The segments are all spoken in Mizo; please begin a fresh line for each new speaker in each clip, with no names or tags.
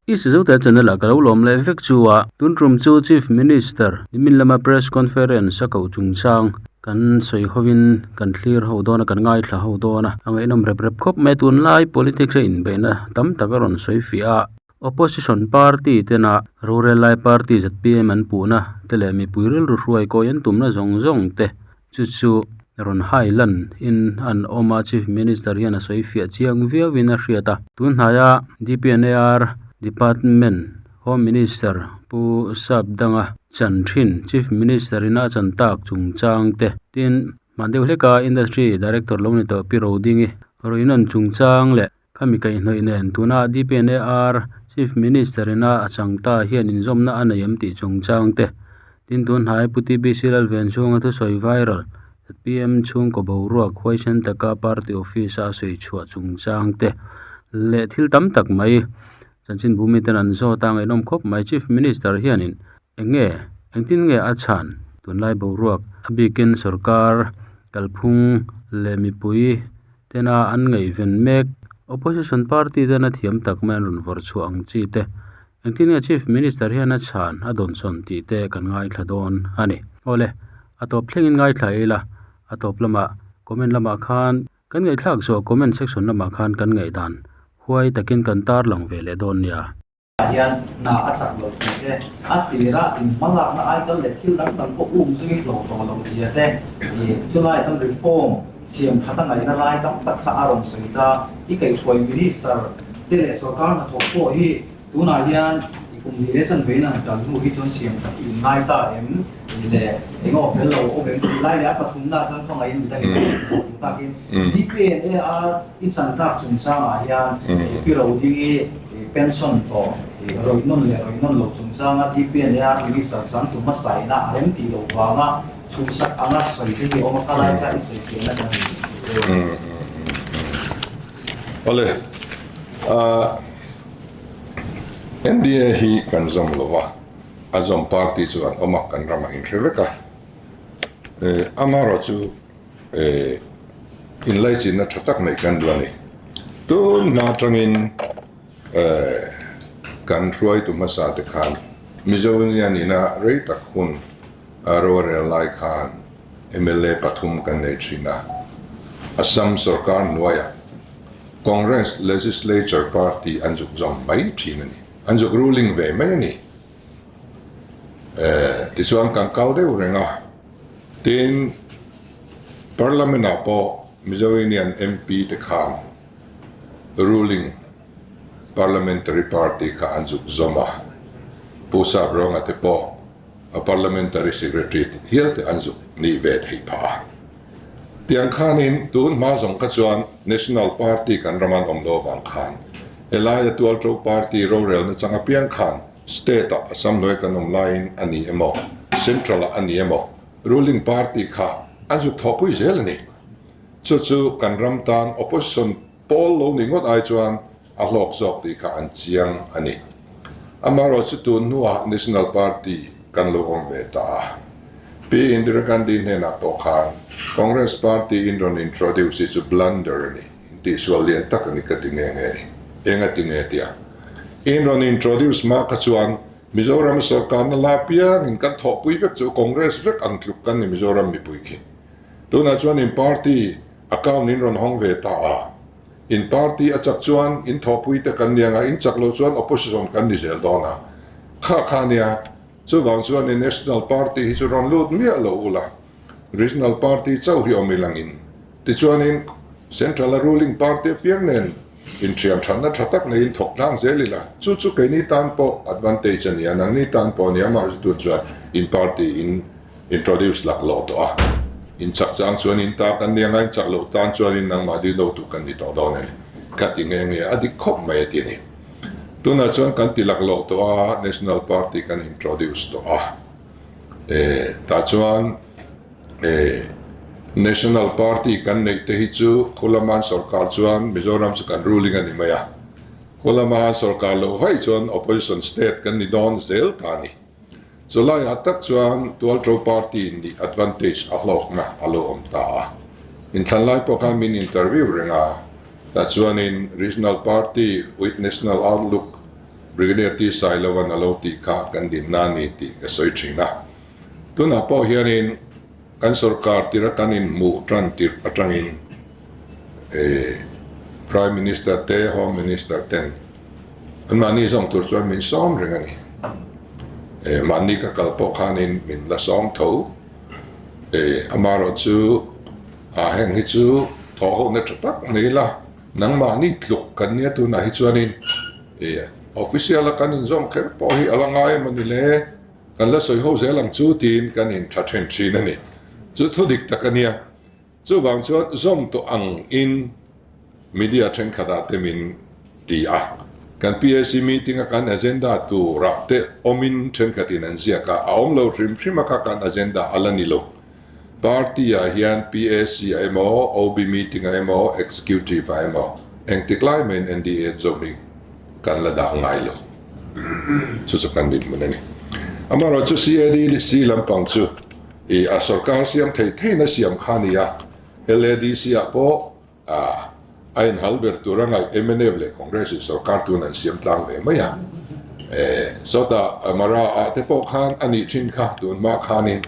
I Sizote channel ah ka lo lawm leh vek chu a, tun tum chu Chief Minister nimin lama Press Conference a koh chungchang kan sawi hovin kan thlir ho dawn a, kan ngaithla ho dawn a, a ngaihnawm rep rep khawp mai a, tunlai politics a inbeihna tam tak a rawn sawi fiah a, Opposition party tena rorel lai party zpm an puhna te leh mipui rilru hruai kawi an tumna zawng zawng te chu chu rawn hai lan in an awm a, Chief Minister hian a sawi fiah chiang viau in a hriat a. Tun hnaia DPNAR Department Home Minister Pu Sapdanga chan thin Chief Minister in a chan tak chungchang te tin hman deuh hleka Industry Director lo ni tawh Pi Rodingi Roinon chungchang leh Khami kaihhnawih nen tuna DPNAR Chief Minister ina a chang ta hian inzawmna a nei em tih chungchang te tin tun hnai Pu TBC Lalven chhunga thusawi viral zpm chhungkaw boruak huaisen taka party office a a sawi chhuah chungchang te leh thil tam tak mai chanchin bumi ten an zawt a ngaihnawm khawp mai Chief Minister hianin eng nge engtin nge a chhan tunlai boruak a bikin sorkar kalphung leh mipui tena an ngaihven mek opposition party tena thiam tak mai an rawn vawrh chhuah ang chi te engtin nge chief minister hian a chhan a dawn sawn tih te kan ngaithla dawn a ni awle a tawp thlengin ngaithla ila a tawp lamah comment lamah khan kan ngaihthlak zawh comment section lamah khan kan ngaihdan huai takin kan tarlang ve leh dawn nia.
Ah hian hna a chak lo tih te, a tira inhmalakna aikal leh thil dang dang pawh um zui hlo tawh lo zia te, ih chulaiah chuan reform siam that a ngaihna lai tam tak kha a rawn sawi ta. I kaihhruai minister te leh sorkar hnathawk pawh hi tunah hian i kum hnih leh chanve in an kal hnu hi chuan siam that hi in ngai ta em tih leh eng aw fel lo a awm em tih lai leh a pathumna chuan khawngaih in midang in a zawh duh takin DPNAR i chan tak chungchangah hian pi Rodingi Pension tawh rawih nawn leh rawih nawn lo chungchanga DPNAR Minister changtu hmasa ina a rem tih loh vanga chhuhsak anga sawi te hi a awm a, kha lai kha i sawi fiahna kan ni.
Awle, NDA hi kan zawm lo va, a zawm party chu an awm a, kan ramah inhre vek a. Amaherawhchu inlaichinna tha tak neih kan duh a ni. Tun hma atangin kan hruaitu hmasa te khan Mizo Union ina rei tak hun rorel lai khan mla pathum kan nei thin a. Assam sorkar hnuaiah Congress Legislature Party an zuk zawm mai thin a ni. An zuk ruling ve mai a ni. Tichuan kan kal deuh reng a. Tin, Parliament-ah pawh Mizo Union MP te khan ruling Parliamentary Party kha an zuk zawm a, Pu Sapronga te pawh a Parliamentary Secretary hial te an zuk nih ve theih phah a. Tiang khanin tun hma zawng kha chuan National Party kan ram an awm lo avang khan helaia Tualṭo Party rorelna chang apiang khan State-ah Assam hnuai kan awm laiin a ni emaw, Central-ah a ni emaw, ruling party kha an zuk thawhpui zel a ni. Chu chu kan ram tan opposition pawl lo ni ngawt ai chuan a hlawk zawk tih kha an chiang a ni. Amaherawhchu tun hnuah National Party kan lo awm ve ta a. Pi Indira Gandhi hnenah pawh khan Congress Party in rawn introduce hi chu blunder a ni. Tihsual lian tak a ni ka ti nge nge ni. Eng a ti nge tia in rawn introduce hma kha chuan Mizoram sorkarna la piangin kan thawhpui vek chu Congress vek ang tluk kan ni Mizoram mipui khi. Tunah chuan in party account in rawn hawng ve ta a, in party a chak chuan in thawhpui te kan ni anga in chak loh chuan opposition kan ni zel dawn a. Kha kha nia chuvang chuan in National Party hi chu rawn lut miah lo ula. Regional party chauh hi awm ilangin tichuanin Central a ruling party apiang nen inthiam thatna tha tak neiin thawk tlang zel ila chu chu keini tan pawh advantage a ni a, nangni tan pawh a ni a, amah tun chuan in party in introduce lak lawh tawh a, in chak chang chuan in ta kan ni anga in chak loh tan chuanin nangmah dil lo tur kan ni tawh dawn a ni ka ti nghe nghe a dik khawp mai a ti a ni. Tunah chuan kan ti lak lawh tawh a, National party kan introduce tawh a. Tah chuan National Party kan neih te hi chu Khulaman sorkar chuan Mizoram chu kan ruling a ni mai a, Khulaman sorkar loh vaih chuan opposition state kan ni dawn zel ta a ni. Chulaiah tak chuan Tualṭo Party nih advantage a hlawkna a lo awm ta a. Inthlan lai pawh khan min interview reng a, tah chuanin Regional Party with National Outlook. Brigadier T Sailova'n a lo tih kha kan dinna a ni tih ka sawi thin a. Tunah pawh hianin kan sorkar tir a kan inhmuh tan tirh atangin Prime Minister te Home Minister ten anmahni zawng tur chuan min sawm reng a ni. Mahni ka kal pawh khanin min la sawm tho. Amaherawh chu heng hi chu thawhhohna tha tak mai ila. Nangmahni tluk kan nia tunah hi chuanin official a kan inzawm kher pawh hi a la ngai emaw ni le, kan la sawi ho zel ang chu tiin kan intha then thin a ni. Chu thu dik tak a nia. Chuvang chuan zawm tawh ang in media thenkhatah te min ti a. Kan PAC meeting a kan agenda turah te awmin thenkhatin an ziak a, a awm lo hrim hrim a kha kan agenda a la ni lo. Party ah hian PAC ah emaw, OB meeting ah emaw, Executive ah emaw engtik lai mahin NDA zawm hi kan la dah ngai lo. Chu chu kan dinhmun a ni. Amaherawhchu CADC lampang chu i a sorkar siam thei theihna siam kha a ni a, LADC ah pawh a a inhal ber tur a ngaih mnf leh Congress in sorkar tun an siam tlang ve mai a. Sawtah Mara ah te pawh khan a nih thin kha tun hma khanin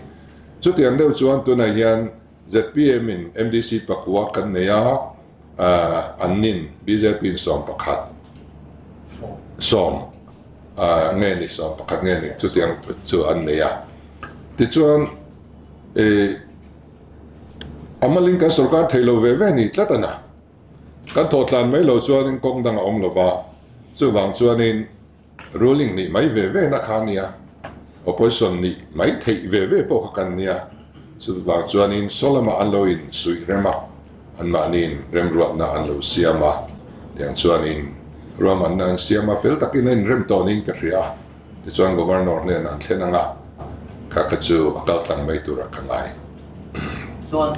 chutiang deuh chuan tunah hian zpm in MDC pakua kan nei a, an nin bjp in 11 sawm nge ni 11 nge ni chutiang chu an nei a. Tichuan A malin kan sorkar thei lo ve ve ni tlat a na. Kan thawh tlan mai lo chuanin kawng dang a awm lo va, chuvang chuanin ruling nih mai ve ve na kha a nia, opposition nih mai theih ve ve pawh kha kan nia, chuvang chuanin saw lamah an lo insuih rem a, anmahniin remruatna an lo siam a, tiang chuanin ruahmanna an siam a, fel takin a inrem tawh niin ka hria a. Tichuan Governor hnenah an thlen ang a, kha kha chu a kal tlang mai turah ka ngai.
Chuan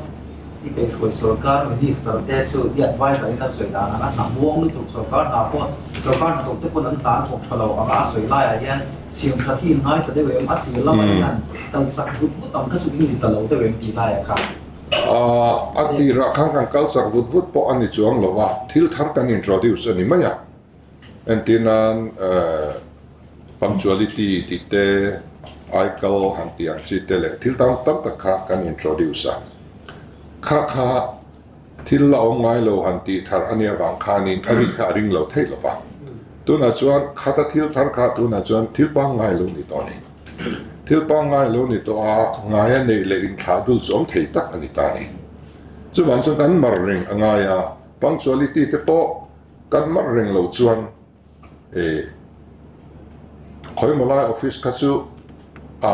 i peihruai sorkar Minister te chu i adviser in a sawi dan ang a hna muang lutuk sorkar hna pawh sorkar hnathawk te pawn an hna an thawk tha lo ang a a sawi laiah hian siam that hi in ngai ta deuh em a tir lamah hian han kal chak vut vut ang kha chu in ni ta lo deuh em tih laiah khan.
A tirah khan kan kal chak vut vut pawh a ni chuang lo a, thil thar kan introduce a ni mai a. Entir nan punctuality tih te, aikal han tih ang chi te leh thil tam tam tak kha kan introduce a. Kha kha thil la awm ngai lo han tih thar a nih avang khanin a ri kha a ring lo theih lo va. Tunah chuan khata thil thar kha tunah chuan thil pangngai lo ni tawh a ni. Thil pangngai lo ni tawh a, ngaia neih leh inthlah dul chu awm thei tak a ni ta a ni. Chuvang chuan kan mar reng a ngai a, punctuality te pawh Kan mar reng lo chuan e khawimaw lai office kha chu a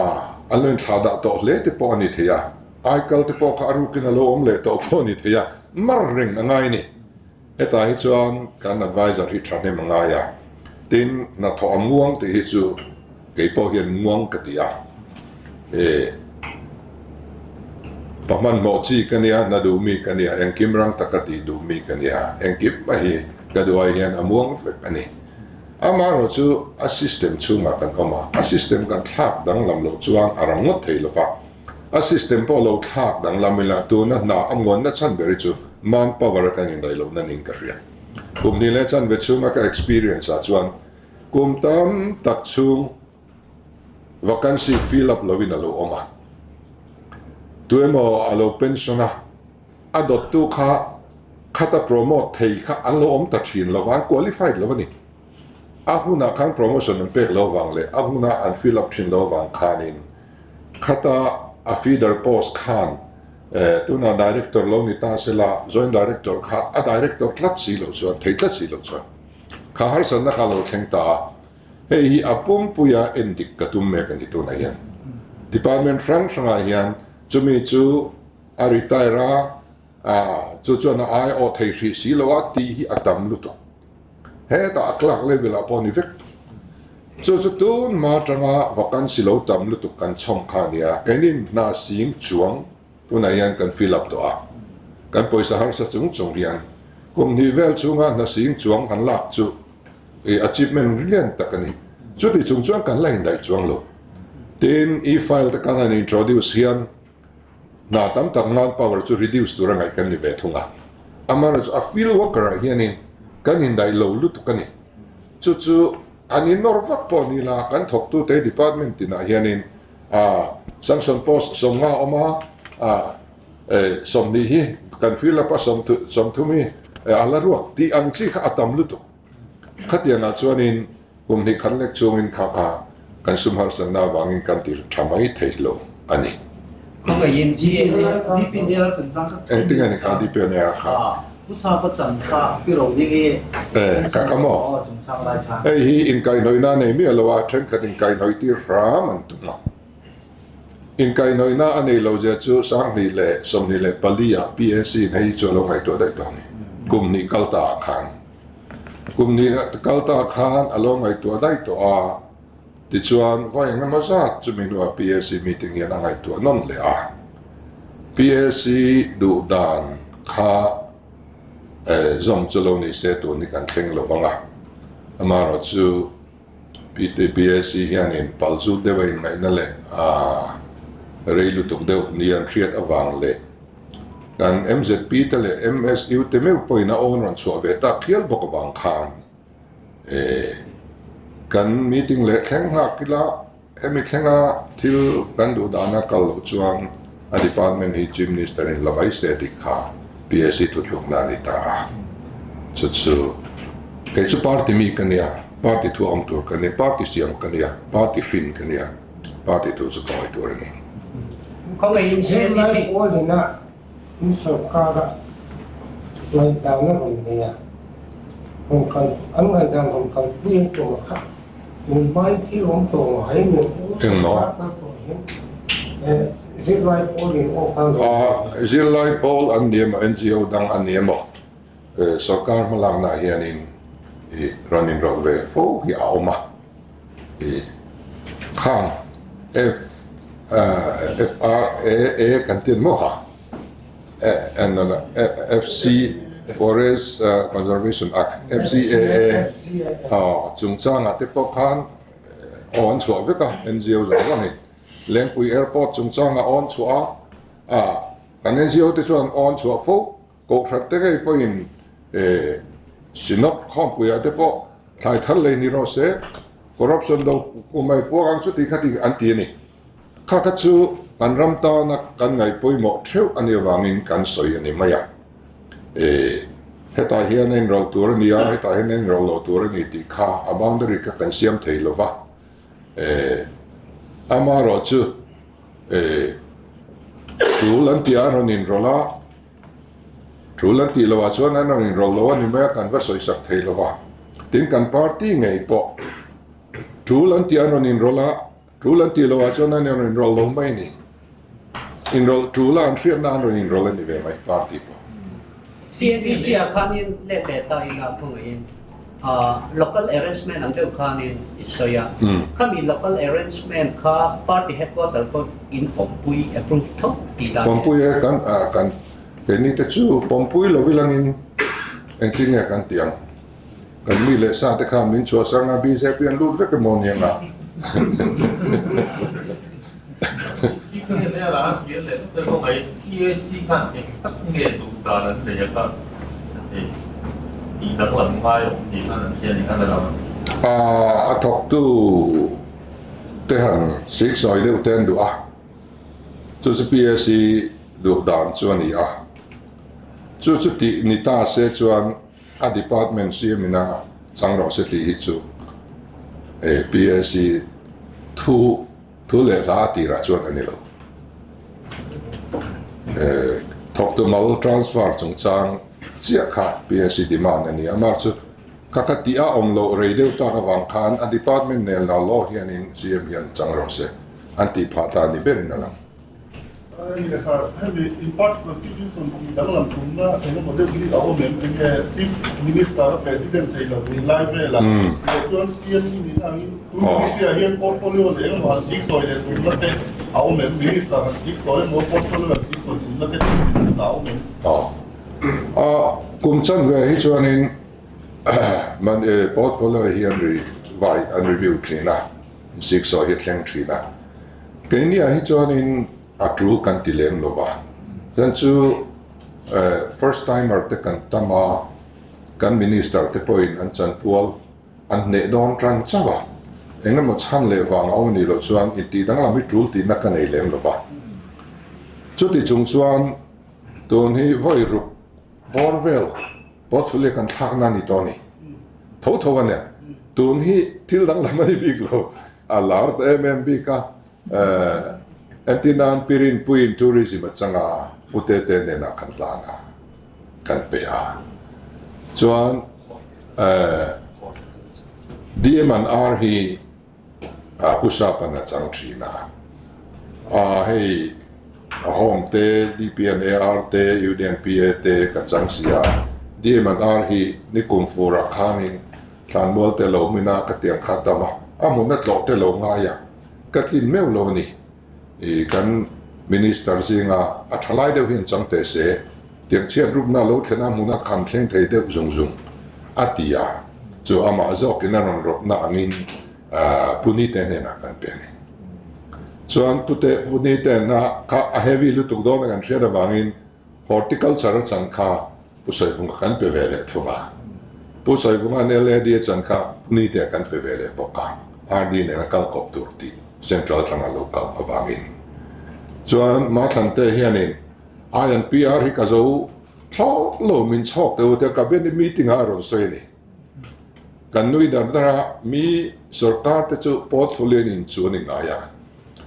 an lo inthlah dah tawh hle te pawh a ni thei a, aikal te pawh kha a rukin a lo awm leh tawh pawh a ni thei a, mar reng a ngai a ni. Hetah hi chuan kan advisor hi thahnem a ngai a, tin hnathawh a muang tih hi chu kei pawh hian muang ka ti a, e pa hmanhmawh chi ka nia, hna duh mi ka nia, engkim rang taka tih duh mi ka nia, engkim mai hi ka duh ai hian a muang vek a ni. Amaherawh chu a system chhungah kan awm a, a system kan thlak danglam loh chuan a rang ngawt thei lova, a system pawh lo thlak danglam ila tuna hna a muanna chhan ber hi chu manpower a kan indaih lohna niin ka hria. Kum hnih leh chanve chhunga ka experience ah chuan Kum tam tak chhung vacancy fill up lovin a lo awm a, tuemaw a lo pension a, a dawttu kha khata promote thei kha an lo awm ta thin lo va, an qualified lo a ni. A hunah khan promotion an pek lo vang leh a huna an fill up thin lo vang khanin khata a feeder post khan tunah director lo ni ta sela, joint director kha a director tlat si lo chuan, thei tlat si lo chuan. Kha harsatna kha lo thleng ta a, hei hi a pumpuia en dik ka tum mek a ni tunah hian. Department hrang hrangah hian chumi chu a retire a, chu chuan a ai awh thei hrih si lo a tih hi a tam lutuk. Hetah a clerk level ah pawh a ni vek. Chu chu tun hma atanga vacancy lo tam lutuk kan chhawm kha a nia, keini hna sing chuang Tunah hian kan fill up tawh a, kan pawisa harsa chung chung hian kum hnih vel chhunga hna sing chuang han lak chu i achievement lian tak a ni. Chuti chung chuan kan la indaih chuang lo. Tin, e-file te kan han introduce hian hna tam tak manpower chu reduce tura ngaih kan ni ve thung a. Amaherawhchu a field worker ah hianin kan indaih lo lutuk a ni. Chu chu. han innawr vak pawh ni la, kan thawktute department tinah hianin sanction post 50 awm a, 20 hi kan fill up a, 30 hi a la ruak tih ang chi kha a tam lutuk. Khatiangah chuanin kum hnih khat lek chungin kha kha kan sum harsatna avangin kan ti tha mai thei lo a ni. Engtin nge ni kha DPNA kha? Ka ka maw? Hei hi inkaihhnawihna a nei miah lo a, thenkhat inkaihhnawih tir hram an tum a. Inkaihhnawihna a nei lo zia chu 2024 ah PAC in hei hi chu a lo ngaihtuah daih tawh a ni. Kum hnih kal ta ah khan. Kum hnih kal ta khan a lo ngaihtuah daih tawh a, tichuan vawi engemaw zat chumi hnuah PAC meeting hian a ngaihtuah nawn leh a. PAC duh dan kha zawm chu lo ni se tun hi kan thleng lo vang a, amaherawh chu PAC hianin palzut deuh a inngaihna leh rei lutuk deuh ni an hriat avang leh Kan MZP te leh MSU te meuh pawhin a awn rawn chhuah ve tak hial bawk avang khan kan meeting leh thleng nghak ila hemi thlenga thil kan duh dana kal loh chuan a department hi Chief Minister in la mai se tih kha PAC thuthlukna a ni ta a. Chu chu kei chu party mi ka nia, party thu awm tur ka nia, party siam ka nia, party hrin ka nia. Party tur chu ka ngawi tur a ni.
Zirlai pawlina in sorkara ngaihdan a rawn nei a, rawn kal an ngaihdan rawn kalpui an tum a kha tunhmain thil awm tawh ngai ni aw sorkar kal tawh hian zirlai pawlin aw kha an rawn nei a.
Zirlai pawl an ni emaw NGO dang an ni emaw sorkar hmalaknaah hianin rawn inrawlh ve fo hi a awm a. Khang F F R A A kan ti an maw kha F C Forest Conservation Act F C A A chungchangah te pawh khan aw an chhuah vek a NGO zawng zawng hi Lengpui Airport chungchangah aw an chhuah a kan NGO te chuan aw an chhuah fo. Kohhran te ngei pawhin Synod khawmpuiah te pawh thlai thar lei ni rawh se, corruption do kumai puak ang chuti kha ti an ti a ni. Kha kha chu kan ram tana kan ngaih pawimawh theuh a nih avangin kan sawi a ni mai a. Hetah hian a inrawlh tur a ni a, hetah hian a inrawlh loh tur a ni tih kha a boundary kha kan siam thei lo va. Amaherawhchu tul an tih a rawn inrawlh a. Tul an tih loh ah chuan an rawn inrawlh lo a ni mai a, kan va sawisak thei lo va. Tin, kan party ngei pawh tul an tih an rawn inrawlh a, tul an tih loh ah chuan an rawn inrawlh lo mai a ni. Inrawlh tul a an hriatna an rawn inrawlh a ni ve mai party pawh.
CNDC ah khanin let leh ta ila khawngaihin. Local arrangement ang deuh khanin i sawi a, khami local arrangement kha party headquarter pawh in pawmpui approve tho tih dan
nen. Pawmpui e, kan kan keini te chu pawmpui lo ilangin engtin nge kan tih ang? Kan mi leh sa te khan min chhuah sang a, bjp an lut vek emaw ni ang a? A thawktu te han siksawi deuh te an duh a, chu chu PAC duh dan chu a ni a. Chu chu tih ni ta se chuan a department siam ina chang rawh se tih hi chu PAC thu Thu leh hla a tirah chuan a ni lo. Thawktu mal transfer chungchang chiah kha PSC demand a ni a, mark chu kha kha tih a awm loh rei deuh tak avang khan a department nel na law hianin CM hian chang rawh se an tih phah ta ni berin a lang.
Enge sir, hemi in party constitution tih danglam tumna engemaw deuh hi a awm em? Enge Chief Minister a President thei lo ni lai velah leh chuan CM i nih angin tun ministry ah hian portfolio leh engemaw han siksawi leh tumna te a awm em? Minister han siksawi emaw portfolio han siksawi tumna te tih a awm em?
Kum chanve hi chuanin portfolio hi an vai an review thin a, siksawi hi a thleng thin a. Keiniah hi chuanin a tul kan ti lem lo va, chuan chu first timer te kan tam a, kan minister te pawhin an chanpual An hneh dawn tan chauh a, eng emaw chhan leh vang a awm nih loh chuan intih danglam hi tul tihna ka nei lem lo va. Chuti chung chuan tun hi vawi ruk bawr vel portfolio kan thlakna a ni tawh a ni. Tho tho a nia, tun hi thil danglam a ni bik lo, a lar ta em em bik a, entirnan Pirinpuiin tourism a chang a, Putete nenah kan tlan a. Kan pe a. Chuan DM and R hi Pu Sapan a chang thin a. A hei Home te, DP and AR te, Union PA te ka chang si a. DM and R hi nikum furah khanin thlanmual te lo hmin a ka tiang kha dam a, a hmun a tlawh te lo ngai a, ka tlin meuh lo a ni. I kan Minister zinga a tha lai deuh hian chang teh se, tiang chhiat rupna lo thlen a hmuna khan thleng thei deuh zung zung a ti a, chu amah zawkin a rawn rawtna angin Pu Nite hnenah kan pe a ni. Chuan Pute Pu Nite na kha a heavy lutuk dawn a kan hriat avangin Horticulture a chan kha Pu Sawivunga kan pe ve leh thung a, Pu Sawivunga'n LAD a chan kha Pu Nite kan pe ve leh bawk a, RD nen a kal kawp tur tih Central atanga lo kal avangin. Chuan Mathlante hianin INPR hi ka zo thlawt lo min chhawk teh u tia Cabinet meeting ah a rawn sawi a ni. Kan nui dar dar a, mi sorkar te chu portfolio in inchu an ingai a,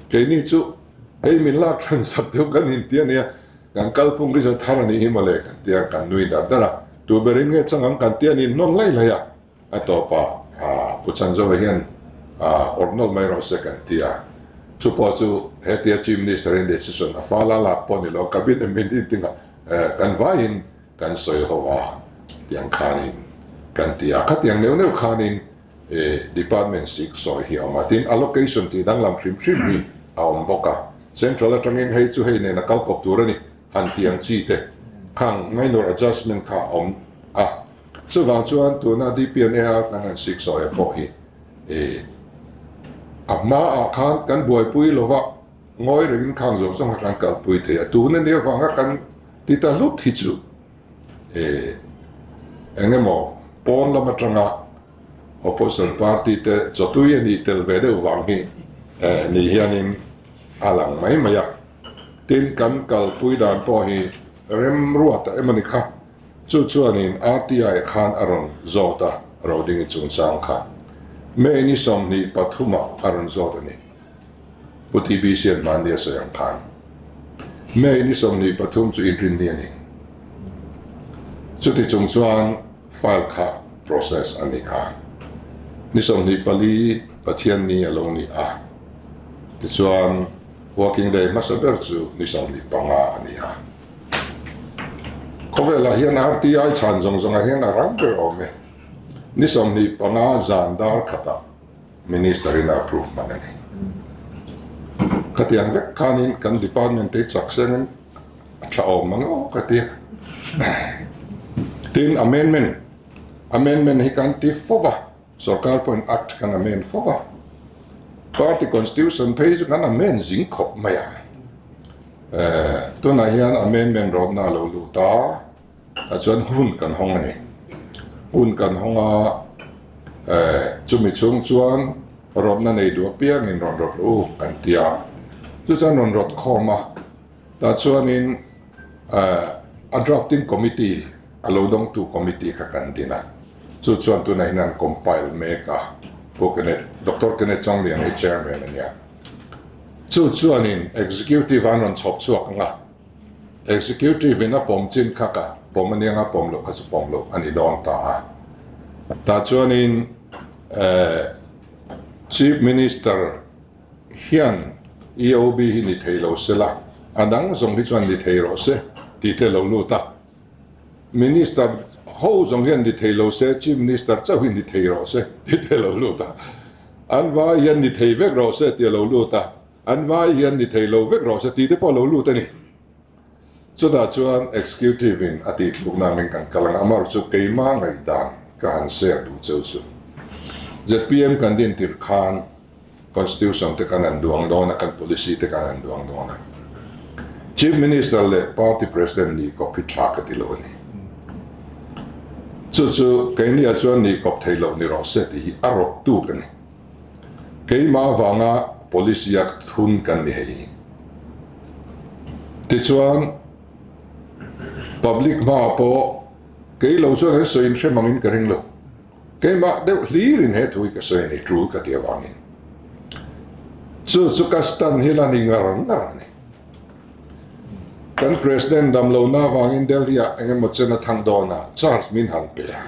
keini chu hei min lak hran sak deuh kan inti a nia, Kan kalphung hi chu thar a nih hi mawle kan ti a, kan nui dar dar a. Tu berin nge chang ang kan ti a ni hnawn laih laih a. A tawpah Pu Chanzova hian awrh nawlh mai rawh se kan ti a. Chu pawh chu hetia Chief Minister in decision a fal a lak pawh ni lo, Cabinet meeting ah kan vaiin kan sawi ho a tiang khanin kan ti a. Khatiang neuh neuh khanin Department sik sawi hi a awm a, tin allocation tih danglam hrim hrim hi a awm bawk a. Central atangin hei chu hei nen a kal kawp tur a ni, han tih ang chi te khang minor adjustment kha a awm a. Chuvang chuan tuna DPNA kan han sik sawi a pawh hi a hmaah khan kan buaipui lova ngawi rengin khang zawng zawng kha kan kalpui thei a. Tuna ni avanga kan ti ta hlut hi chu eng emaw pawn lam atanga opposition party te chawtui a nih tel ve deuh vang hi ni hianin a lang mai mai a. Tin, kan kalpui dan pawh hi remruat a em a ni kha. Chu chuanin RTI khan a rawn zawt a, Rodingi chungchang kha. May ni 23 ah a rawn zawt a ni. Pu TBC an hmanni a sawi ang khan. May ni 23 chu inrinni a ni. Chuti chung chuan file kha process a ni a. Ni 24 Pathianni a lo ni a. Tichuan working day hmasa ber chu ni 25 a ni a. Khawvelah hian RTI chhan zawng zawngah hian a rang ber awm e. Ni 25 zan dar khatah Minister in a approve hman a ni. Khatiang vek khanin kan department te chak sengin a tha awm ang aw ka ti a. Tin amendment, amendment hi kan ti fo va, sorkar pawhin act kan amend fo va. Party constitution phei chu kan amend zing khawp mai a. Tunah hian amendment rawtna a lo lut a. Tah chuan hun kan hawng a ni. Hun kan hawng a, chumi chhung chuan rawtna nei duh apiangin rawn rawt rawh u kan ti a. Chu chuan rawn rawt khawm a, tah chuanin a drafting committee, a lo dawngtu committee kha kan din a. Chu chuan tunah hian an compile mek a, Pu Kenneth, Doctor Kenneth Chonglian hi chairman a nia. Chu chuanin executive an rawn chhawp chhuak ang a. Executive in a pawm chin kha ka pawm a nia nga pawm loh kha chu pawm loh a ni dawn ta a. Tah chuanin Chief Minister hian EOB hi ni thei lo se la, a dang zawng hi chuan ni thei rawh se tih te lo lut a. Minister ho zawng hian ni thei lo se, Chief Minister chauh hi ni thei rawh se tih te lo lut a. An vai hian ni thei vek rawh se tih a lo lut a. An vai hian ni thei lo vek rawh se tih te pawh a lo lut a ni. Chutah chuan Executive in a tih thluk nang in kan kal ang a, amaherawhchu chu keimah ngaihdan ka han share duh cheu chu. Zpm kan din tirh khan Constitution te kan han duang dawn a, kan policy te kan han duang dawn a. Chief Minister leh Party President nih kawp hi tha ka ti lo a ni. Chu chu keini ah chuan nih kawp thei loh ni rawh se tih hi a rawk tu ka ni. Keimah avanga policy a thun kan ni hei. Tichuan public hmaah pawh kei lo chuan an sawi inhre mangin ka ring lo. Keimah deuh hlirin he thu hi ka sawi a ni, tul ka ti avangin. Chu chu ka stand hi la ni ngar ngar a ni. Kan President dam lohna avangin Delhi ah eng emaw chen a thang dawn a, charge min han pe a.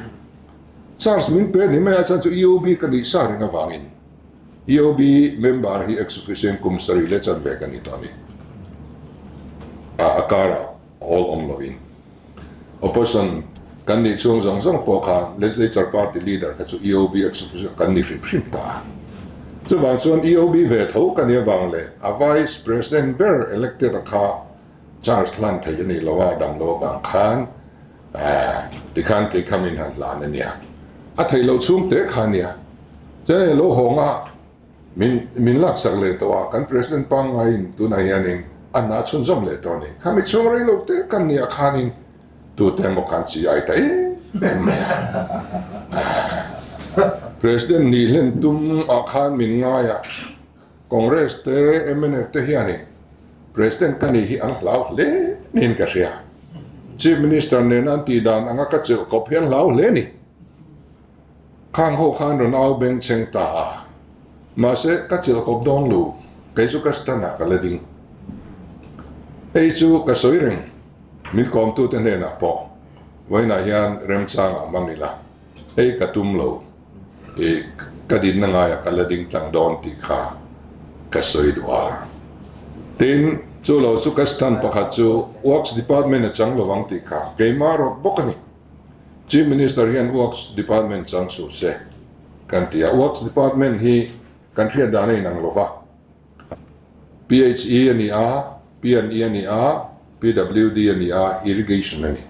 Charge min pe ni mai a chuan chu EOB ka nih sa reng avangin EOB member hi ex-officio in kum sarih leh chanve ka ni tawh a ni. A a karah awl awm lovin. Opposition kan nih chhung zawng zawng pawh khan Legislature Party Leader kha chu EOB ex-officio kan ni hrim hrim ta a. Chuvang chuan EOB ve tho ka nih avang leh a Vice President ber elected a kha charge hlan thei a nih lo a, dam lo avang khan tikhan kei kha min han hlan a nia. A theih loh chhung te kha a nia. Chuan hei lo hawng a. Min min laksak leh tawh a, kan President pangngaiin tunah hianin a hna chhunzawm leh tawh a ni. Khami chhung rei lo te kan nih ah khanin tute emaw khan chi ai ta em em mai a. President nih hlen tum ah khan min ngai a, Congress te mnf te hianin President ka nih hi an hlau hle niin ka hria. Chief Minister nena an tih dan anga ka chelh kawp hi an hlau hle a ni. Khang ho khan rawn au beng cheng ta a, mahse ka chilh kawp dawn lo, kei chu ka stand ah ka la ding. Hei chu ka sawi reng, min kawmtute hnenah pawh vawiinah hian remchang ah hmang ila, hei ka tum lo, ih ka dinna ngaiah ka la ding tlang dawn tih kha ka sawi duh a. Tin, chu lo chu ka stand pakhat chu Works Department a chang lovang tih kha keimah rawt bawk a ni. Chief Minister hian Works Department chang suh se kan ti a, Works Department hi kan hriat dan a inang lo va, PHE a ni a, PNE a ni a, PWD a ni a, Irrigation a ni.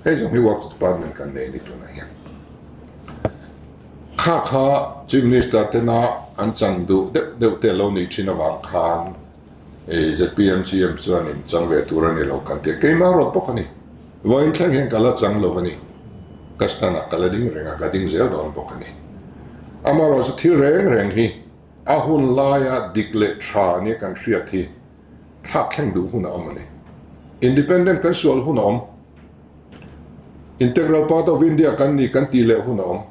Hei zawng hi Works Department kan nei a ni tunah hian. Kha kha Chief Minister tena an chan duh deuh deuh te lo nih thin avang khan zpm CM chuanin chang ve tur a ni lo kan ti a, keimah rawt bawk a ni. Vawiin thleng hian ka la chang lo a ni. Ka stand ah ka la ding reng a, ka ding zel dawn bawk a ni. Amaherawhchu thil reng reng hi a hun laia dik leh tha nia kan hriat hi thlak thleng duh hun a awm a ni. Independent kan sual hun a awm. Integral part of India kan ni kan tih leh hun a awm.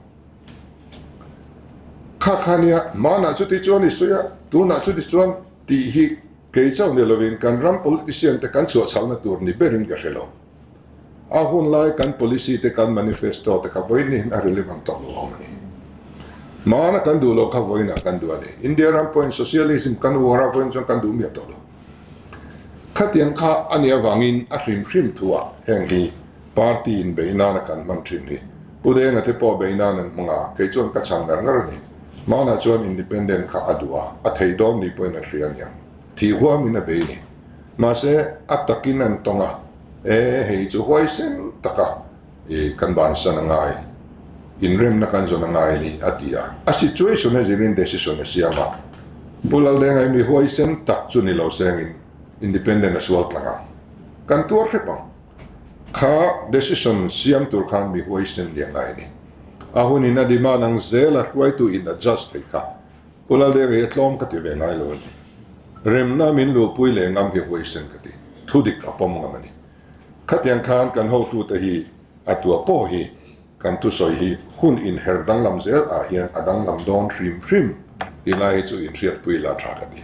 Kha kha nia, hmanah chuti chuan i sawi a, tunah chuti chuan tih hi Kei chauh ni lovin kan ram politician te kan chhuah chhalna tur ni berin ka hre lo. A hun lai kan policy te kan manifesto te kha vawiin hian a relevant tawh lo awm a ni. Hmana kan duh loh kha vawiinah kan duh a ni. India ram pawhin socialism kan uar a vawiin chuan kan duh miah tawh lo. Khatiang kha a nih avangin a hrim hrim thuah heng hi party in bei nana kan hman thin hi Pu Denga te pawh bei nan an hmang a, kei chuan ka chhan ngar ngar a ni. Hmanah chuan independent kha a duh a, a thei dawn ni pawhin a hria aniang. Thih huamin a bei ni. Mahse, a takin an tawng a, e, hei chu huaisen taka i kan bansan a ngai, inremna kan zawn a ngai ni, a ti a. A situation a zirin decision a siam a. Pu Laldenga hi mi huaisen tak chu ni lo sengin independent a sual tlang ang. Kan tuar hrep ang. Kha decision siam tur khan mi huaisen ni a ngai ni. A hunin a demand ang zel a hruaitu in adjust thei kha Pu Laldenga hi a tlawm ka ti ve ngai lo a ni. Remna min luhpui leh ngam hi huaisen ka ti. Thu dik a pawm ngam a ni. Khatiang khan kan hotute hi a tua pawh hi kan thusawi hi hun inher danglam zel ah hian a danglam dawn hrim hrim ti lai hi chu inhriatpui la tha ka ti.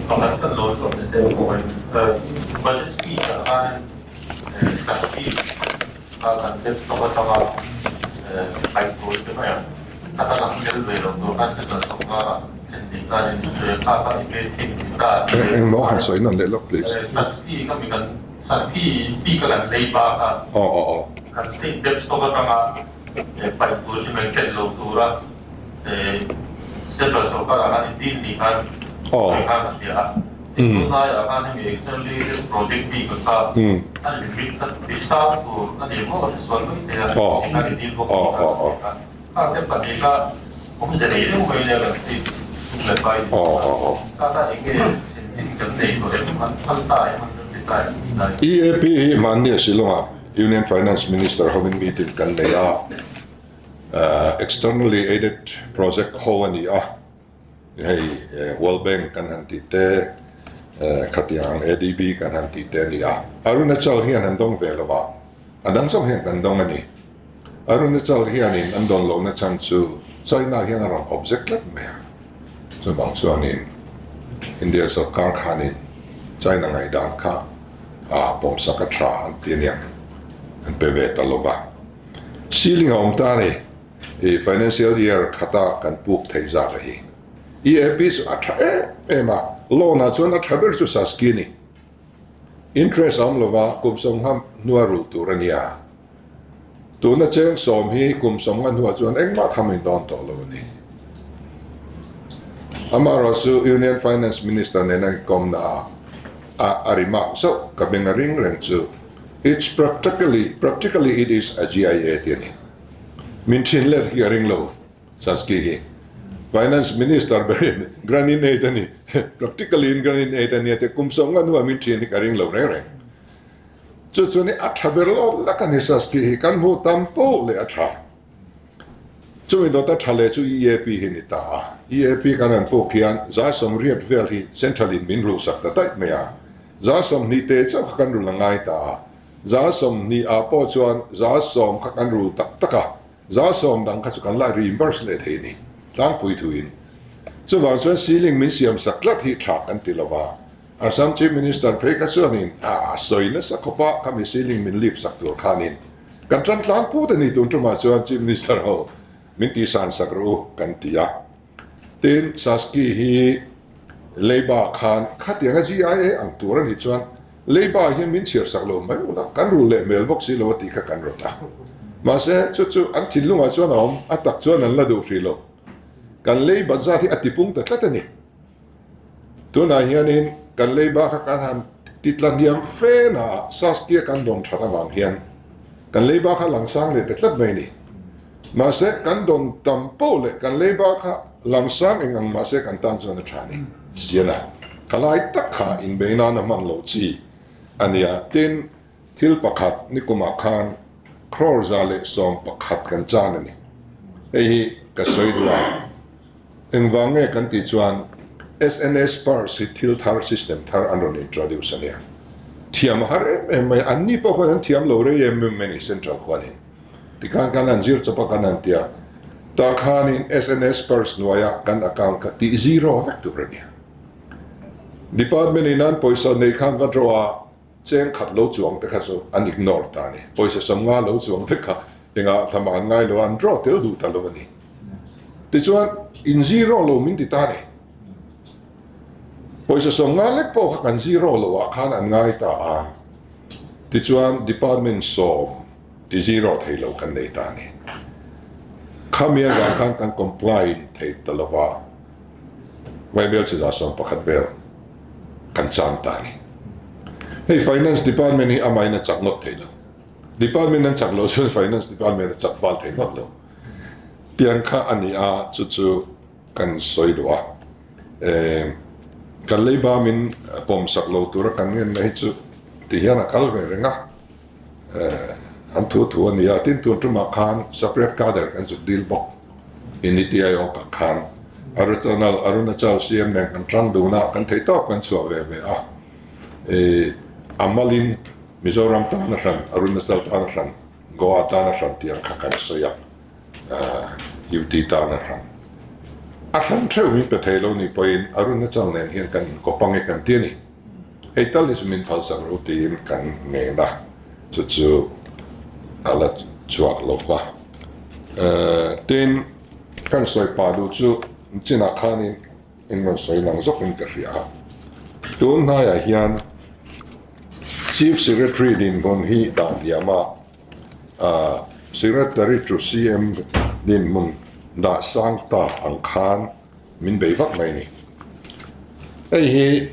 Pakhat kan lo zawh na deuh pawh in budget speech ah khan Saspi kha kan dep tawk atanga paih tur che mai ang. A ta lang tel ve lo tur khan central sawrkar ah thlen dih khan in sawi a kha kha i ve thin ni ta a ti.
Engmaw han sawi nawn leh lawk please.
Saspi kha mi kan Saspi bik a kan lei ba kha kan state dept stock atanga paih tur che mai tel lo tura Central sawrkar ah khan in dil ni khan sawi khan ka hria a. Tunlaiah khan hemi externally project bik a kha a limit kha ti sang tur a ni maw a hresual mai thei a, a ri dil bawk ni kha a hria a. Kha te pahnih kha awmze nei deuh mai nia kan state sum leh pai ni kha. Kha kha eng nge engtin kan nei tawh em an phal ta em an ti.
EAP hi hmanni a Shillong-ah Union Finance Minister hovin meeting kan nei a, externally aided project ho a ni a, hei World Bank kan han tih te, khatiang ang ADB kan han tih te a ni a. Arunachal hian an dawng ve lo a, a dang zawk hian kan dawng a ni. Arunachal hianin an dawn lohna chhan chu China hian a rawn object tlat mai a, chuvang chuanin India sorkar khanin China ngaihdan kha a pawmsak a tha an ti aniang an pe ve ta lo va. Ceiling a awm ta a ni, i financial year khata kan puk theih zat a hi. EAP chu a tha em em a, loan ah chuan a tha ber chu Saski a ni. Interest a awm lo va, kum sawmnga hnua rulh tur a nia. Tuna cheng sawm hi kum sawmnga hnuah chuan engmah tham in dawn tawh lo a ni. Amaherawhchu Union Finance Minister nena inkawmna ah a a remark zauh ka beng a ring reng chu It's practically practically it is a GIA ti a ni. Min thin let hi a ring lo Saski hi. Finance Minister berin grant in aid a ni practically in grant in aid a nia tih kum sawmnga hnuah min thin hi ka ring lo reng reng. Chu chu ni a tha ber lo lak a ni Saski hi kan hmuh tam poh leh a tha. Chumi dawta tha leh chu EAP hi ni ta a. EAP kan han puk hian za sawmriat vel hi Central in min rulhsak ta daih mai a. Za 20 te chauh kha kan rul a ngai ta a. Za 20 ah pawh chuan za 10 kha kan rul tak tak a. Za 10 dang kha chu kan la reimburse leh thei a ni tlangpui thuin. Chuvang chuan ceiling min siamsak tlat hi tha kan ti lo va. Assam Chief Minister phei kha chuanin a sawi nasa khawp a, khami ceiling min lift sak tur khanin kan tan tlang put a ni tun tumah chuan Chief Minister ho min tihsan sak rawh u kan ti a. Tin, Saski hi Leiba khan khatianga GIA ang tur a nih chuan Leiba hian min chhiar sak lo mai ula, kan rul leh hmel bawk si lo a tih kha kan rawt a. Mahse, chu chu an thinlungah chuan a awm, a tak chuan an la duh hrih lo. Kan Leiba zat hi a tipung ta tlat a ni. Tunah hianin kan lei bak a kan han ti tla hniam fe na Saskia kan dawn that avang hian kan lei bak a lang sang leh ta tlat mai a ni. Mahse kan dawn tam poh leh kan lei bak a lang sang eng ang mahse kan tan chuan a tha a ni. Siana ka lai tak kha inbei nan a hman loh chi a nia. Tin, thil pakhat nikumah khan crore 111 kan chan a ni. Hei hi ka sawi duh a. Engvang nge kan tih chuan SNS purse hi thil thar system thar an rawn introduce a nia. Thiam a har em em mai a, anni pawh khuan an thiam lo rei em em mai a ni central khuanin. Tikhan kan han zir chawp a kan han tia tah khanin SNS purse hnuaia kan account kha tih zero vek tur a nia. Department in an pawisa nei khan va draw a cheng khat lo chuang te kha chu an ignore ta a ni. Pawisa 50 lo chuang te kha engah thlamah an ngai lo a, an draw tel duh ta lo a ni. Tichuan, in zero lo min ti ta a ni. Pawisa 50 lek pawh kha kan zero lo ah khan an ngai ta a. Tichuan, department 10 ti zero thei lo kan nei ta a ni. Khami avang khan kan comply thei ta lo va, Vaibel chi 11 vel kan chang ta a ni. Hei Finance Department hi amahin a chak ngawt thei lo. Department an chak loh chuan Finance Department a chak fal thei ngawt lo. Tiang kha a ni a, chu chu kan sawi duh a. Kan leiba min pawm sak lo tura kan ngenna hi chu ti hian a kal ve reng a. An thu thu a ni a, tin tun tumah khan separate cadre kan zuk dil bawk. Unity Aayog-ah khan Arunachal Arunachal CM nen kan tang dun a, kan theih tawk kan chhuah ve ve a. A malin Mizoram tan a hran, Arunachal tan a hran, Goa tan a hran tih ang kha kan sawi a, UT tan a hran. A hran theuh min pe thei lo nih pawhin Arunachal nen hian kan inkawp ang e kan ti a ni. Hei tal hi chu min phalsak ro tiin kan ngen a, chu chu a la chhuak lo va. Tin, kan sawi pah duh chu chinah khanin in rawn sawi lang zawkin ka hria a. Tun hnaiah hian Chief Secretary dinhmun hi dah hniam a, Secretary to CM dinhmun dah sang ta ang khan min bei vak mai a ni. Hei hi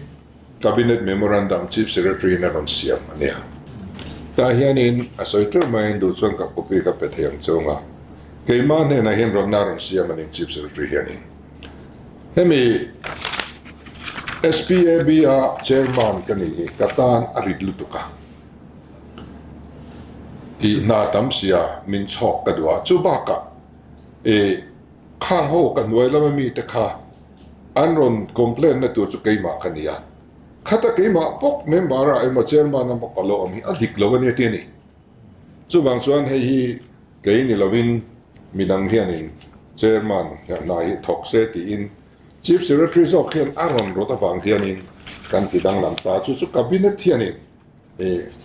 Cabinet Memorandum Chief Secretary in a rawn siam a nia. Tah hianin a sawi teuh maiin duh chuan ka copy ka pe thei ang chung a. Keimah hnenah hian rawnna a rawn siam a ni Chief Secretary hianin. Hemi SPAB a chairman ka ni hi ka tan a rit lutuk a. I hna tam sia min chhawk ka duh a, chu bakah i khang ho ka hnuai lama mite kha an rawn complain na tur chu keimah ka ni a. Khata keimah bawk member ah emaw chairman a bawk a lo awm hi a dik lo a nia ti a ni. Chuvang chuan hei hi kei ni lovin midang hianin chairman hna hi thawk se tiin Chief Secretary zawk hian a rawn rawt avang hianin kan ti danglam ta. Chu chu Cabinet hianin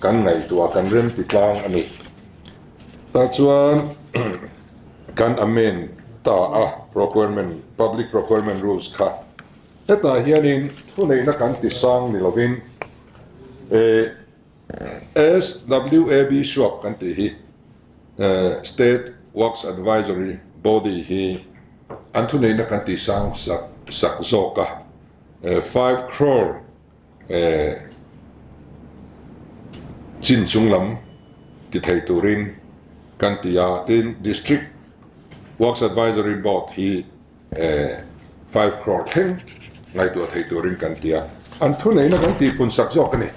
kan ngaihtuah kan rem ti tlang a ni. Tah chuan kan amend ta a procurement, Public Procurement Rules kha. Hetah hianin thuneihna kan ti sang ni lovin SWAB suak kan tih hi State Works Advisory Body hi an thuneihna kan tih sang sak sak zawk a, 5 crore chin chung lam ti thei turin kan ti a, tin District Works Advisory Board hi 5 crore thleng ngaihtuah thei turin kan ti a, an thuneihna kan tihpun sak zawk a ni.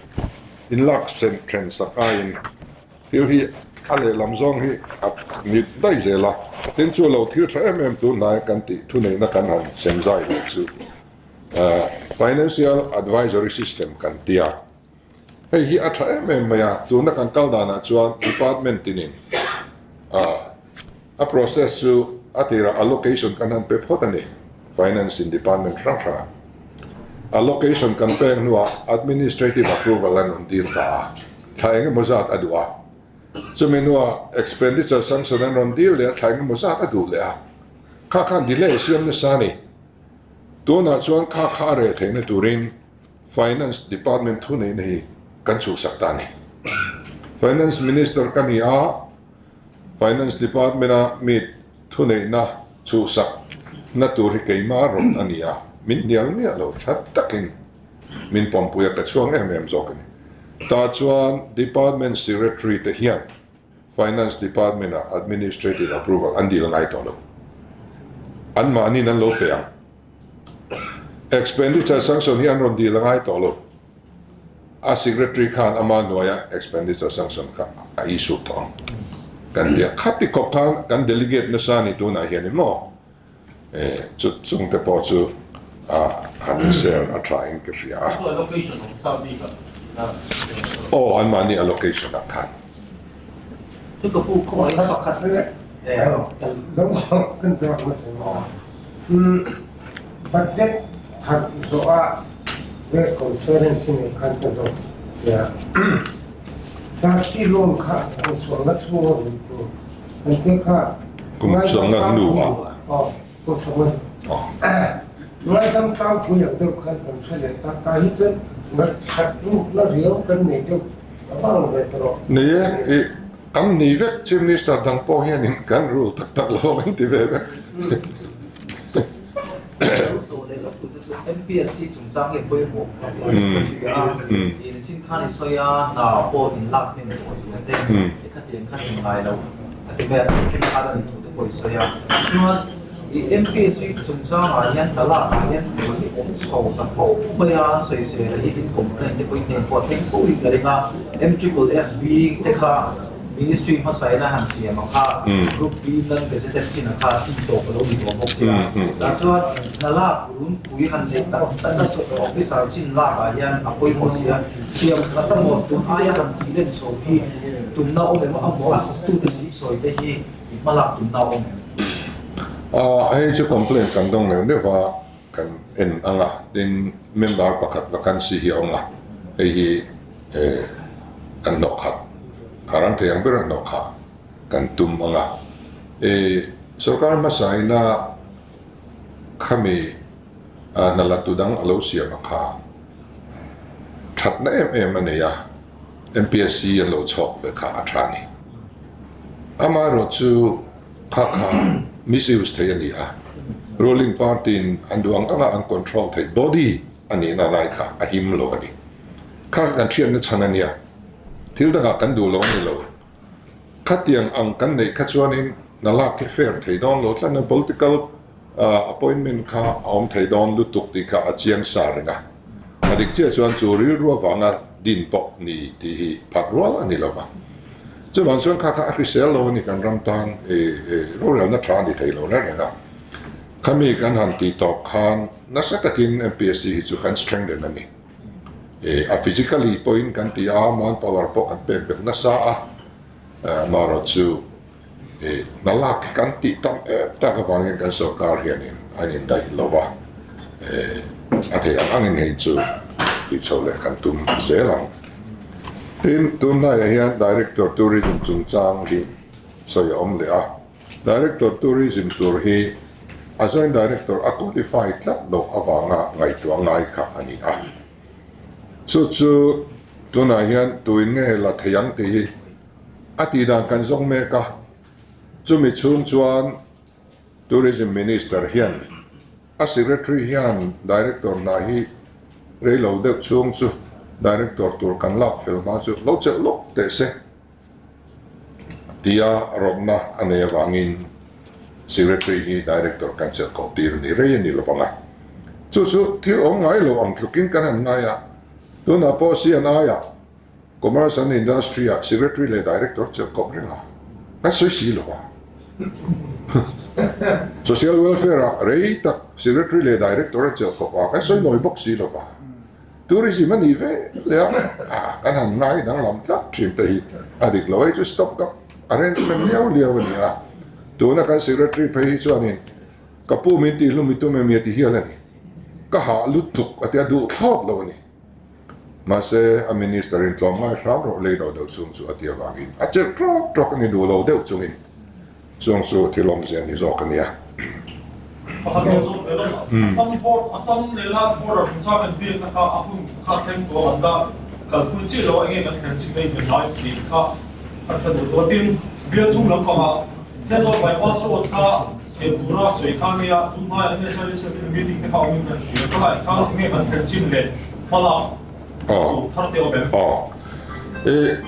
In lak then sak aiin thil hi a lehlam zawng hi a ni daih zel a, tin chu lo thil tha em em tun hnai kan tih thuneihna kan han sem zai leh chu Financial Advisory System kan ti a, hei hi a tha em em mai a, tuna kan kal danah chuan department tinin a process chu a tirah allocation kan han pe phawt a ni, Finance in department hrang hrangah allocation kan pek hnuah administrative approval an rawn dil ta a, thla eng emaw zat a duh a, chumi hnuah expenditure sanction an rawn dil leh a, thla eng emaw zat a duh leh a, kha khan delay siam nasa a ni. Tunah chuan kha kha a reh theihna turin Finance Department thuneihna hi kan chhuhsak ta a ni. Finance Minister ka ni a, Finance Department a mi thuneihna chhuhsak na tur hi keimah rawn a ni a, min hnial miah lo tha takin min pawmpui a, ka chhuang em em zawk a ni. Tah chuan Department Secretary te hian Finance Department ah Administrative Approval an dil ngai tawh lo. Anmahniin an lo pe ang. Expenditure Sanction hi an rawn dil ngai tawh lo. A secretary khan ama hnuaia expenditure sanction kha a issue tawh ang. Kan tia khati khawp khan kan delegate nasa ni tunah hian maw chu chung te pawh chu a han share a tha in ka hria a. Aw anmahni allocation ah khan.
Chu ka pu khaw mai pakhat
Kan zawk hmasa maw? Budget thar zawh a press conference hi nei khan ka zawk che a. Chassis loan kha kum sawmnga chhung a rui tur an te kha
Kum sawmnga hnu ah.
Aw, kum sawmnga hnu. Ngaidam tlangpui ang deuh khan kan hre leh ta. Tah hi chuan ngaihthlat rukna riau kan nei deuh a vang ve ta rawh.
Ni e, i kan ni vek Chief Minister dang pawh hianin kan rule tak tak lo ang ti ve vek.
MPSC chungchang hi a pawimawh ka hria a, in chin khan i sawi a, hna pawh in lak hnem tawh zia te, i khatiang khan in ngai lo a ti mai a, chin khan a nih thu te pawh i sawi a. Chuan i MPSC chungchangah hian hna lakah hian thil hi awm chho ta fo mai a, sawisel a hi in complaint te pawh in hnen pawh a thleng fo in ka ring a, MSSSB te kha Ministry hmasa in a han siam ang kha, Group B non gazetted chin ang kha tih tawp a lo ni tawh bawk si a. Tah chuan hna lak runpui han neih tak tak a officer chin lak ah hian a pawimawh si a, siam that a maw tun aia han tih len chho hi tumna awm em a maw a thawktute si sawi te hi i hma lak tumna awm em?
Hei chu complaint kan dawng neuh neuh a, kan en ang a, tin member pakhat vacancy hi a awm a, hei hi kan hnawh khat a rang thei ang ber a hnawh kha kan tum ang a, sorkar hmasa ina khami hna la tu dang a lo siam a kha thatna em em a nei a, MPSC an lo chhawk ve kha a tha a ni. Amaherawh chu kha kha misuse thei a ni a, ruling party in an duh ang anga an control theih body a nihna lai kha a him lo a ni. Kha kha kan hriatna chhan a nia, thil dangah kan duh lo a ni lo. Khatiang ang kan neih kha chuanin hna lak hi fair thei dawn lo tlat a, political appointment kha a awm thei dawn lutuk tih kha a chiang sa reng a. A dik chiah chuan chu rilru avanga din pawh ni tih hi phat rual a ni lo va. Chuvang chuan kha kha a hrisel lo a ni kan ram tan rorelna tha a ni thei lo reng reng a. Khami kan han tih tawp khan nasa takin MPSC hi chu kan strengthen a ni. A physically pawhin kan ti a, manpower pawh kan pek belh nasa a, amaherawhchu hna lak hi kan tih tam em tak avangin kan sorkar hianin an indaih lo va, a theih ang angin hei chu tih chho leh kan tum zel ang. Tin, tunhnaiah hian Director Tourism chungchang hi sawi a awm leh a, Director Tourism tur hi a Joint Director a qualify tlat loh avanga ngaihtuah ngai kha a ni a. Chu chu tunah hian tuin nge la thei ang tih hi a tih dan kan zawng mek a. Chumi chhung chuan Tourism Minister hian a Secretary hian Director hna hi rei lo deuh chhung chu Director tur kan lak fel hma chu lo chelh lawk teh se. Tia rawtna a nei avangin Secretary hi Director kan chelh koh tir a ni rei a ni lo vang a. Chu chu thil awm ngai lo ang tlukin kan han ngai a, tunah pawh CNI-ah Commerce and Industry-ah Secretary leh Director chelh kawp reng a, kan sawi si lo a. Social Welfare-ah rei tak Secretary leh Director a chelh kawp a, kan sawi nawi bawk si lo va. Tourism a nih ve leh a, kan han ngai danglam tlat thin te hi a dik lo. Hei chu stop gap arrangement liau liau a ni a, tuna kan secretary phei hi chuanin ka pu min tih hlum i tum em i a ti hial a ni. Ka hah lutuk a ti a, duh thlawt lo a ni. Mahse a minister in tlawm ngai hram rawh lei lo deuh chung chu a ti avangin a chelh tawk tawk a ni duh lo deuh chungin Chung chu thil awmzia ni zawk a nia.
Pakhat lo zawk ve lawm a. Assam board, Assam leh la border chungchang kan biakna kha a hun kha thleng tawh an la kalpui chiah lo a enge kan thlen chin mai hmel lai tih kha kan hre duh tawh. Tin, bial chung lampangah Thenzawl bypass road kha siam tura sawi kha nia tun hmaiah NHIDC te meeting te kha awmin kan hria. Tunah khan enge kan thlen chin leh hmalak tur thar te awm em?
Aw.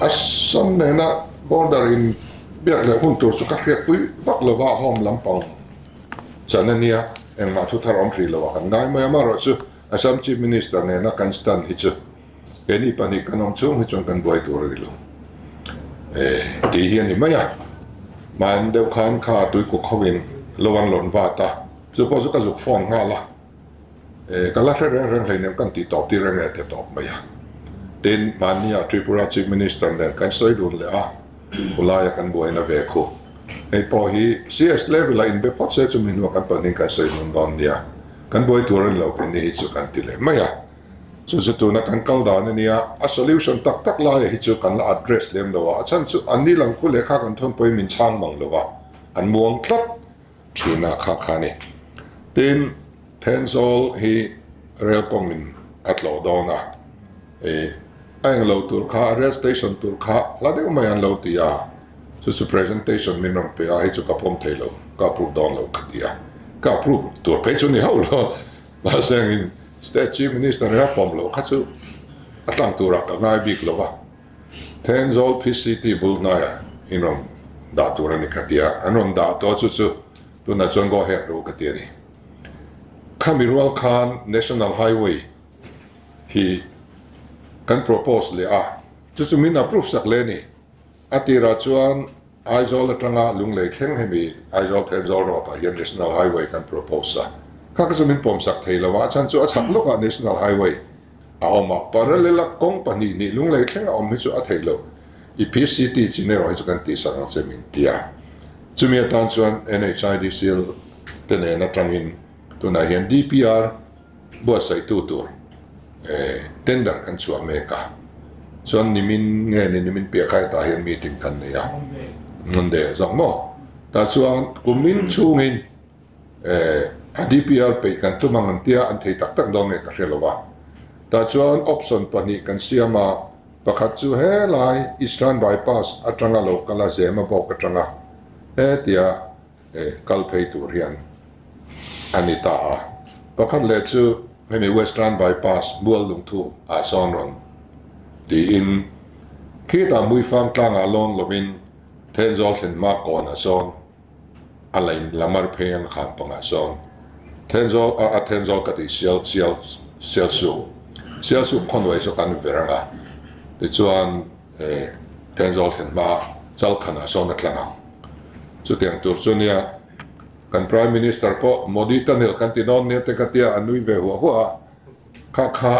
Assam nena border in Biak leh hun tur chu ka hriatpui vak lo va, home lampang chan a nia, engmah thu thar awm hrih lo a kan ngai mai a, amaherawhchu Assam Chief Minister nena kan stand hi chu keini pahnih kan awm chhung hi chuan kan buai tur a ni lo tih hi a ni mai a, hman deuh khan kha tuikuk hovin lo an lawn vat a, chu pawh chu ka zuk phone nghal a. Ka la hre reng reng hleinem kan tih tawp tir reng e te tawp mai a. Tin, mahnia Tripura Chief Minister nen kan sawi dun leh a, khulaia kan buaina ve khu. Hei pawh hi CS level-a inbe phawt se chumi hnuah kan pahnih kan sawi dun dawn nia. Kan buai tur a ni lo keini hi chu kan ti leh mai a. Chu chu tuna kan kal dan a nia, a solution tak tak laia hi chu kan la address lem lo a, a chhan chu an ni lang khu lehkha kan thawn pawhin min chhang mang lo a, an muang tlat. Thina kha kha a ni. Tin, Thenzawl hi rail kawngin a tlawh dawn a, ih, a englo tur kha, rail station tur kha hla deuh mai an lo ti a, chu chu presentation min rawn pe a, hei chu ka pawm thei lo, ka approve dawn lo ka ti a, ka approve tur phei chu ni hauh lo, mahse engin state chief minister nia pawm loh kha chu a tlang turah ka ngai bik lo va. Thenzawl PCT bul hnaiah in rawn dah tur a ni ka ti a, an rawn dah tawh chu chu tunah chuan go ahead ru ka ti a ni. Khami rual khan National Highway hi kan propose leh a, chu chu min approve sak leh a ni. A tirah chuan Aizawl atanga Lunglei thleng hemi Aizawl Thenzawl Road ah hian National Highway kan propose a, kha kha chu min pawm sak thei lo a, a chhan chu a chhak lawkah National Highway a awm a, parallel a kawng pahnih hnih Lunglei thleng a awm hi chu a theih loh, i PCT chin erawh hi chu kan tihsak ang che min ti a, chumi atan chuan NHIDCL te nen atangin tunah hian DPR buatsaihtu tur tender kan chhuah mek a, chuan nimin nge ni nimin piah kha hetah hian meeting kan nei a, Monday zawk maw? Tah chuan kumin chhungin a DPR peih kan tum ang an tia, an thei tak tak dawn nge ka hre lo a, tah chuan option pahnih kan siam a, pakhat chu helai Eastern Bypass atanga lo kal a, Zemabawk atanga hetia kal phei tur hian a ni ta a. Pakhat leh chu hemi Western Bypass mual lungthu ah sawn rawn tiin khitah Muifang tlangah lawn lovin Thenzawl thlen hma kawnah sawn a lain lamar phei ang khan pangah sawn Thenzawl a a Thenzawl ka tih sial sial sial su. Sialsuk khawnway saw kan ver anga tichuan Thenzawl thlen hma Chalkhanah sawn a tlang ang. Chutiang tur chu nia kan Prime Minister pawh Modi tunnel kan ti dawn nia te ka tia a nui ve huah huah a, kha kha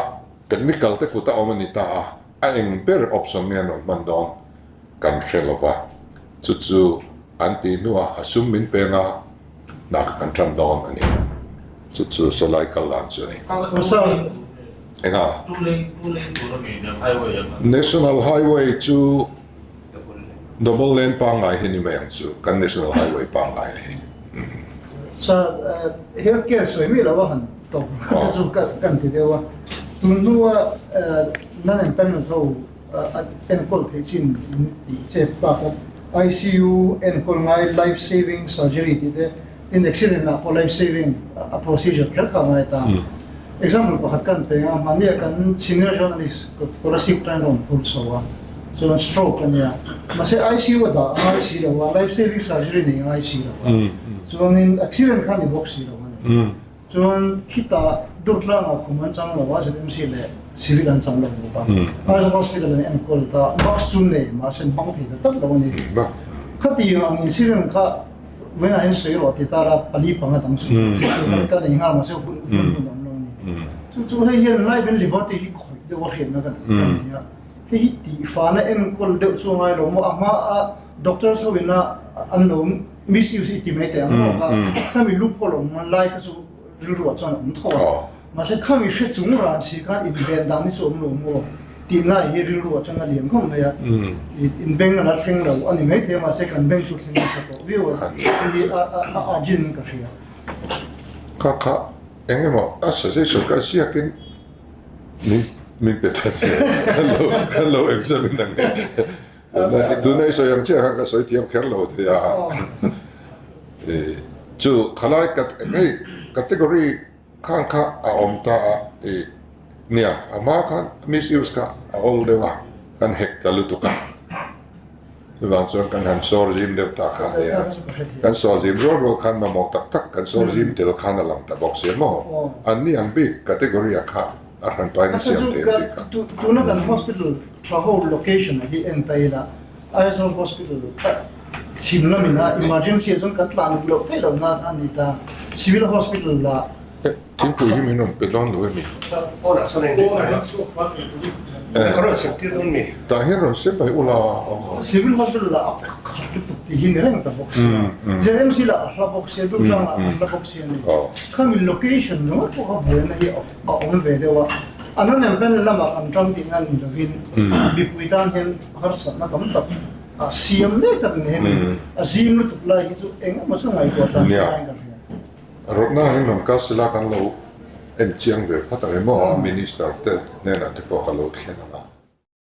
technical te kut a awm a ni ta a, a eng ber option nge an rawn hman dawn kan hre lo va, chu chu an tih hnuah a sum min peng a, hna kha kan tan dawn a ni. Chu chu sawlai kal dan chu a ni. Enga? National Highway chu double lane pangngai hi ni mai ang chu, kan National Highway pangngai hi.
Sir, healthcare sawi mi lo a han tawp te chu kan ti deuh a, tun hnua nan en panel ho enkawl theih chin in tih chep tak a, ICU enkawl ngai life saving surgery tih te, tin accident ah pawh life saving a procedure kher kha a ngai ta. Example pakhat kan peng a, mahnia kan senior journalist Kolasib tan rawn phur chho a, chuan stroke a nia, mahse ICU a dah a ngai si lo a, life saving surgery nei a ngai si lo a, chuanin accident kha a ni bawk si lo a ni. Chuan khitah Durtlangah khum an chang lo a, ZMC leh Civil an chang lo bawk a. Aizawl Hospital an enkawl ta, mask chu nei mahse an hmang thei ta tlat lo a ni. Khatiang ang incident kha vawiinah hian sawi rawh ti ta la, pali panga dang sawi tur ka nei nghal mahse hun hun awm lo a ni. Chu chu hei hian life and liberty hi khawih deuh a hriatna kan nei a. Hei hi tihfana enkawl deuh chu a ngai lo maw? A hmaa doctors ho ina an lo misuse i ti mai teh ang maw kha khami loophole awm man lai kha chu rilru ah chuan a awm tho a mahse khami hre chung ran si khan inven dan hi chu awm lo maw tih lai hi rilru ah chuan a lian khawp mai a in beng a la thleng lo a ni mai thei a mahse kan beng chu thleng nasa tawh viau a hei hi a urgent ka hria.
Kha kha eng emaw a suggestion ka ziakin min min pe ta che kan lo examine ang e. Tuna i sawi ang chiah khan ka sawi thiam kher lo thei a. Chu khalai hei category khan kha a awm ta a nia a hma khan misuse kha a awl deuh a kan hek ta lutuk a chuvang chuan kan han sawr zim deuh ta kha a nia kan sawr zim rual rual khan mamawh tak tak kan sawr zim tel khan a lang ta bawk sia maw an ni ang bik category ah kha a hran pain a siam thei ang tih kha.
Tuna kan hospital tha ho location ah hi en ta ila Aizawl hospital chhim lamin a emergency ah chuan kan tlan duh loh theih loh nan a ni ta civil hospital lah
Thingpui hi min rawn pe dawn lo emi? Tah hian rawn sem mai ula.
Civil hospital lah a khat lutuk tih hi ni reng ta bawk sia. ZMC lah a hla bawk sia, Durtlang lah a hla bawk sia a ni. Khami location ringawt pawh kha buaina hi a awm ve deuh a, a na nem vel lamah kan ṭang tih ngan ni lovin mipui tan hian harsatna tam tak a siam mek tak ni hemi a zim lutuk lai hi chu eng emaw chu ngaihtuah tlan thlai laiin ka hria.
Rawtna hi rawn kal sela kan lo en chiang ve phawt ang em aw, Minister te hnenah te pawh ka lo thlen ang a.